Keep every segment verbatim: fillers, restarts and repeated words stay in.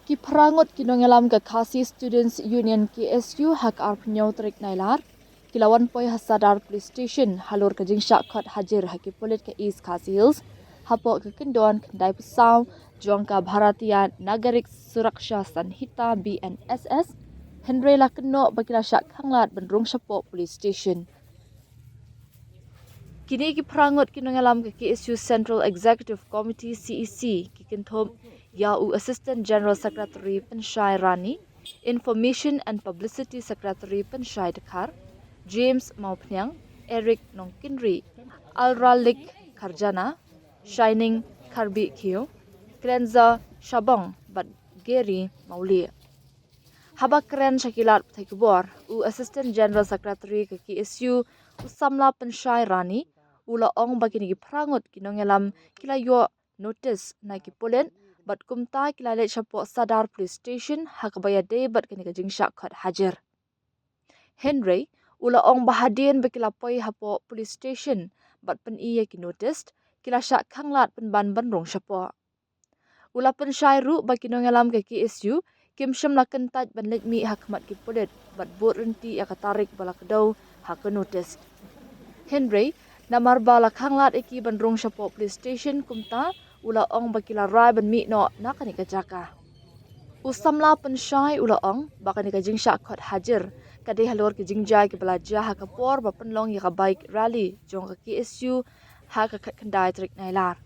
Ki phra ngut ki nongïalam ka Khasi Students Union, K S U, ha ka arphew hynñiew tarik Nailar ki la wan poi ha Sadar Police Station halor ka jingshah khot hajir ha ki pulit ka East Khasi Hills hapoh ka kyndon khyndai phew saw jong ka Bharatiya Nagarik Suraksha Sanhita, B N S S, hynrei la kynnoh ba ki la shah khanglad ban rung shapoh Police Station. Kine ki phra ngut ki nongïalam ka K S U Central Executive Committee, C E C, ki kynthup ïa u Assistant General Secretary Pynshai Rani, Information and Publicity Secretary Pynshai Dkhar, James Mawphniang, Eric Nongkynrih, Alralik Kharjana, Shining Kharbih Khiew, Cleanza Shabong bad Gary Mawlieh. Haba kren sha ki lad pathai khubor, u Assistant General Secretary ka K S U, u samla Pynshai Rani, u la ong ba kine ki phra ngut ki nongïalam ki la ïoh notice na ki pulit bad kumta ki la leit shapoh Sadar Police Station ha kaba ïadei bad kane ka jingshah khot hajir. Hynrei u la ong ba hadien ba ki la poi hapoh Police Station bad pyni ïa ki notice, ki la shah khanglad pynban ban rung shapoh. U la pynshai ruh ba ki nongïalam ka K S U kim shym la kyntait ban leit mih ha khmat ki pulit bad bud ryntih ïa ka tarik ba la kdew ha ka notice. Hynrei namar ba la khanglad ïa ki ban rung shapoh Police Station, kumta u la ong ba ki la rai ban mih noh na kane ka jaka. U samla Pynshai u la ong ba kane ka jingshah khot hajir ka dei halor ki jingjia kiba la jia ha ka por ba pynlong ïa ka bike rally jong ka K S U ha ka khatkhyndai tarik Nailar.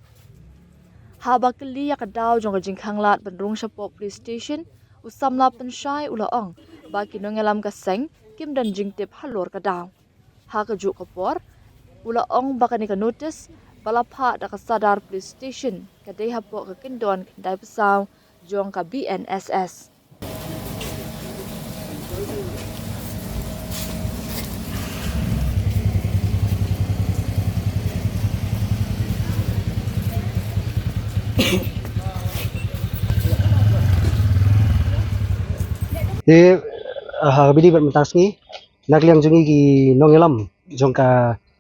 Haba kylli ïa ka daw jong ka jingkhanglad ban rung shapoh Police Station, u samla Pynshai u la ong ba ki nongïalam ka seng kim don jingtip halor ka daw. Ha kajuh ka por u la ong ba kane ka notice ba la phah da ka Sadar Police Station ka dei hapoh ka kyndon khyndai phew saw jong ka B N S S. Te, ah, ha kaba ïadei bad mynta ka sngi, na ka liang jong ngi ki nongïalam jong ka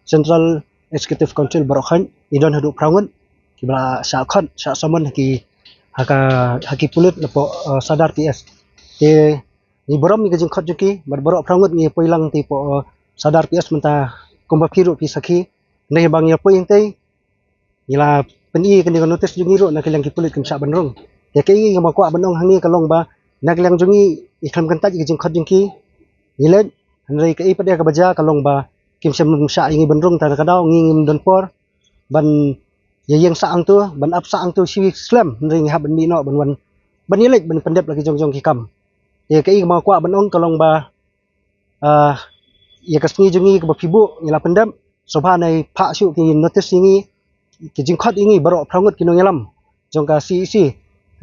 Central Executive Council baroh khoit ngi don haduh phra ngut kiba la shah khot, shah summon ha ki, ha ka, ha ki pulit napoh, eh, Sadar P S. Te ngi burom ïa ka jingkhot jong ki bad baroh phra ngut ngi poi lang te hapoh, eh, Sadar P S mynta kumba phi ruh phi sakhi. Hynrei haba ngi poi hangtei ngi la pyni kane ka notice jong ngi ruh na ka liang ki pulit kim shah ban rung. Te kaei kaba nga kwah ban ong hangne ka long ba na ka liang jong ngi, ngi khlem kyntait ïa ka jingkhot jong ki, ngi leit, hynrei kaei pat kaba jia ka long ba kim shym shah ïa ngi ban rung, tang na ka daw ngi ngim don por ban ïa ïeng sah hangto, ban ap sah hangto shi slem, hynrei ngi hap ban mih noh ban wan, ban ïaleit ban pyndep la ki jong jong ki kam. Te kaei kaba nga kwah ban ong ka long ba, ah, ïa ka sngi jong ngi kaba phi buh ngi la pyndep, sngewbha nai phah shuh ki notice ïa ngi, ki jingkhot ïa ngi baroh phra ngut ki nongïalam jong ka C E C.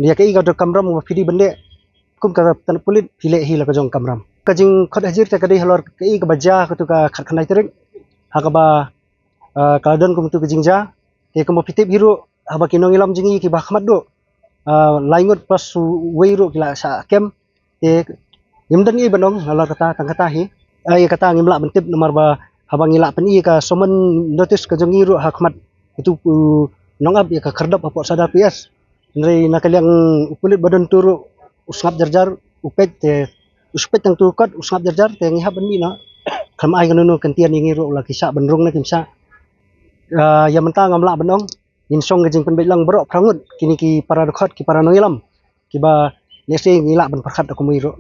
Ïa kaei ka dei ka kamram kaba phi dei ban leh kum ka tnat pulit, phi leh hi la ka jong ka kamram. Ka jingkhot hajir te ka dei halor kaei kaba jia ha kato ka khatkhyndai tarik, ha kaba, ah, ka la don kumto ka jingjia. Te kumba phi tip hi ruh, haba ki nongïalam jong ngi kiba ha khmat ruh, ah, lai ngut plus uwei ruh ki la shah kem. Te ngim don ei ban ong halor kata, tang kata hi. Ai kata ngim lah ban tip namar ba haba ngi la pyni ïa ka summon notice ka jong ngi ruh ha khmat uto u nongap ïa ka khyrdop hapoh Sadar P S, hynrei na ka liang u pulit ba don to ruh u sngap jar jar, u peit te, u peit tang to kot, u sngap jar jar, te ngi hap ban mih noh. Khlem ai kano kano kyntien ïa ngi ruh la ki shah ban rung ne kim shah. Ah, ïa mynta ngam lah ban ong. Ngin shong ka jingpynbeit lang baroh phra ngut kine ki para dkhot, ki para nongïalam kiba lehse ngi lah ban pyrkhat da kumwei ruh.